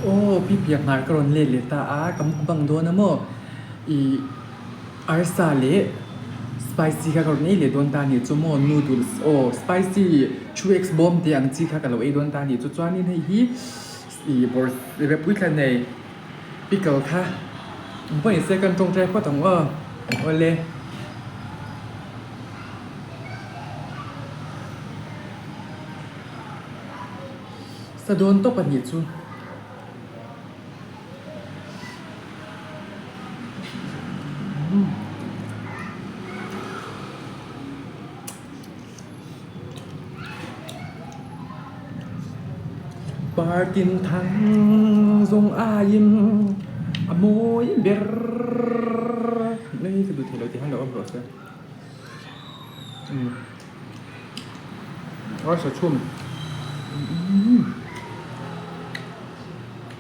Aw Pi Pianghar ka rawn let leh ta a, ka mukbang dawn a maw? Ih arsa leh spicy kha ka rawn ei leh dawn ta a nih chu maw noodles aw spicy 2x bawm tih ang chi kha ka lo ei dawn ta a nih chu chuanin hei hi ih bawrh repui thla nei pickle kha ang pawh ni se ka tawngtai phawt ang aw awle. Sa dawn tawp a nih chu. Partin thang zawng aiin a mawi ber. Nei ka duh thei lo tih han lo awm rawh se. Arsa chhum.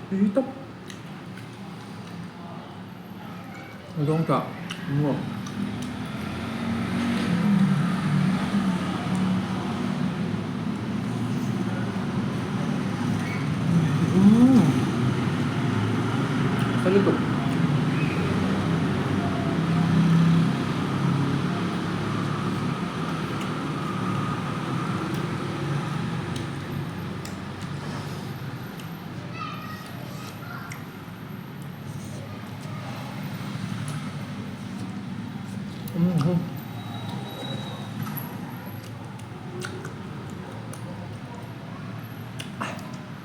Tui tawp. Zawng tah nuam. A lutuk.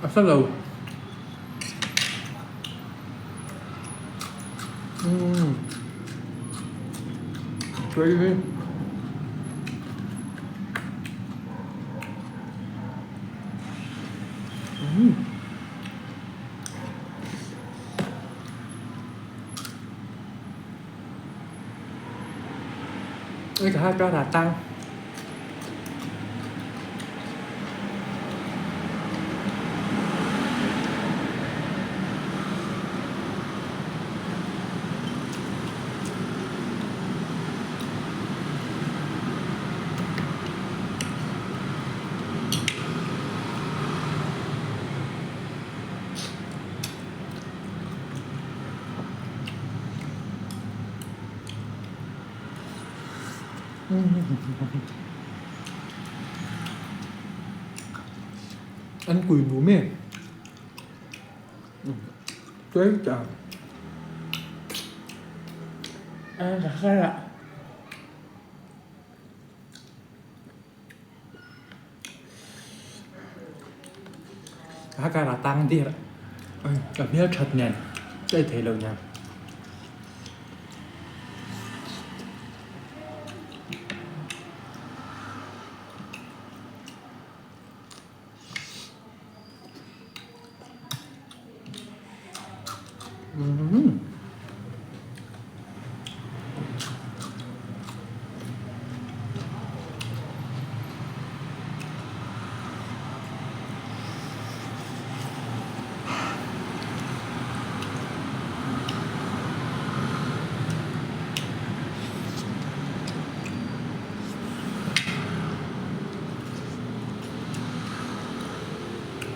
A sa lo. Umm. Tui hi. Umm. Ui ka cho là tăng. An kui nu me tuai ta a kha A kar a tang der a, ka hmel that nen ka ei thei lo nia.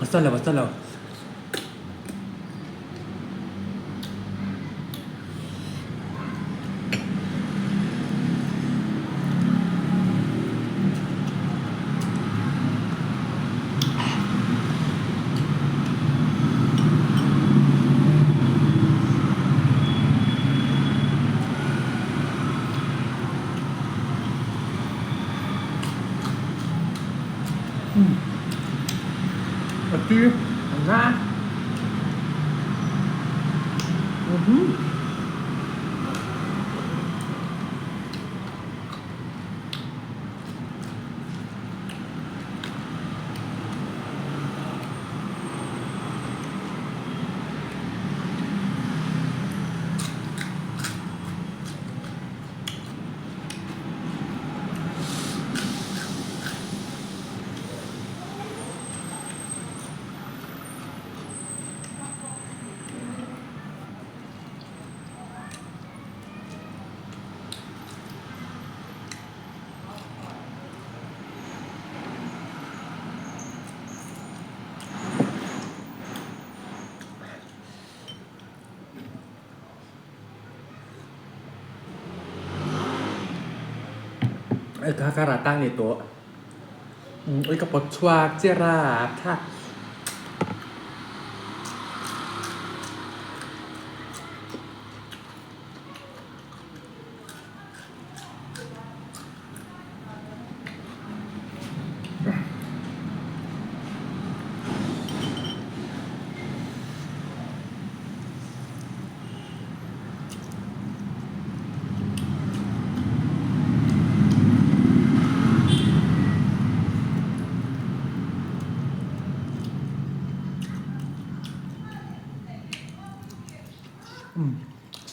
A sa lo a sa lo. A tui a nga. Ei kha ka rah tang leh tawh. Ui ka pawt chhuak chiah ra thlak.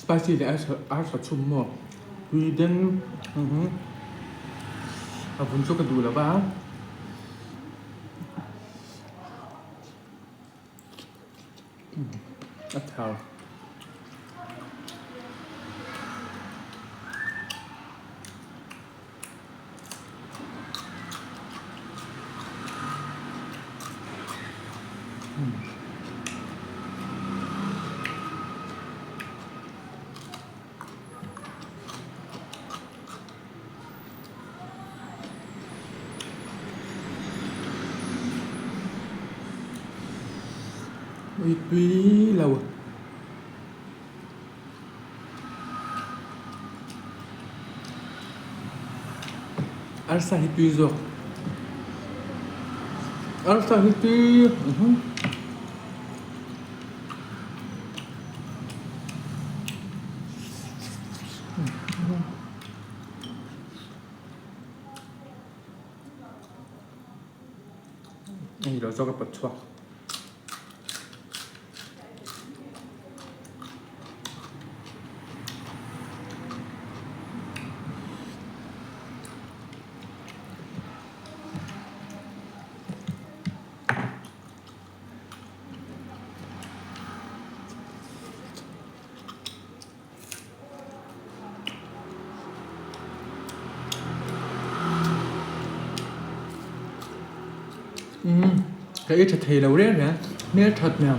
Spicy leh arsa chhum maw tui den a vun chu ka duh lo va. A thau. Ui tui lo. Arsa hi tui zawk. Arsa hi tui. Hei lo zawk a pawt chhuak. Umm ka ei tha thei lo reng reng hmel that nen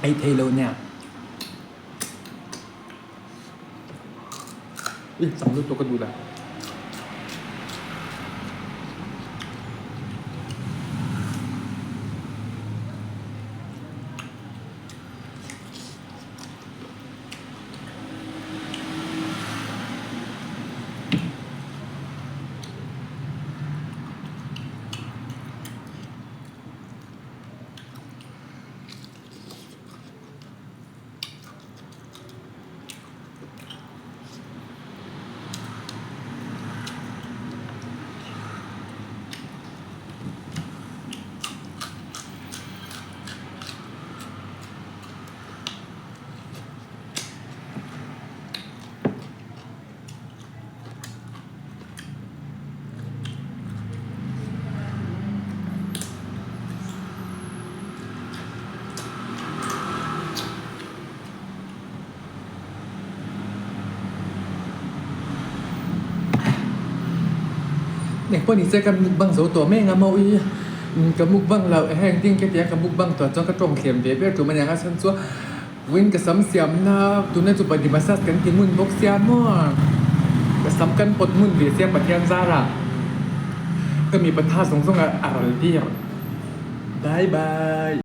ei thei lo nen i chang lutuk ka duh lo. Engpawh ni che ka mukbang zo tawh mai ang a mawi ka mukbang loh heng ding ka ti a ka mukbang tawh chuan ka tawng thiam ve ber tum a nia chhan chu Vawiin ka sam siamna tuna chu body massage kan ti ngun bawk sia maw ka sam kan pawt ngun ve sia Pathian zarah ka mipa tha zawng zawng a ral tir bye bye.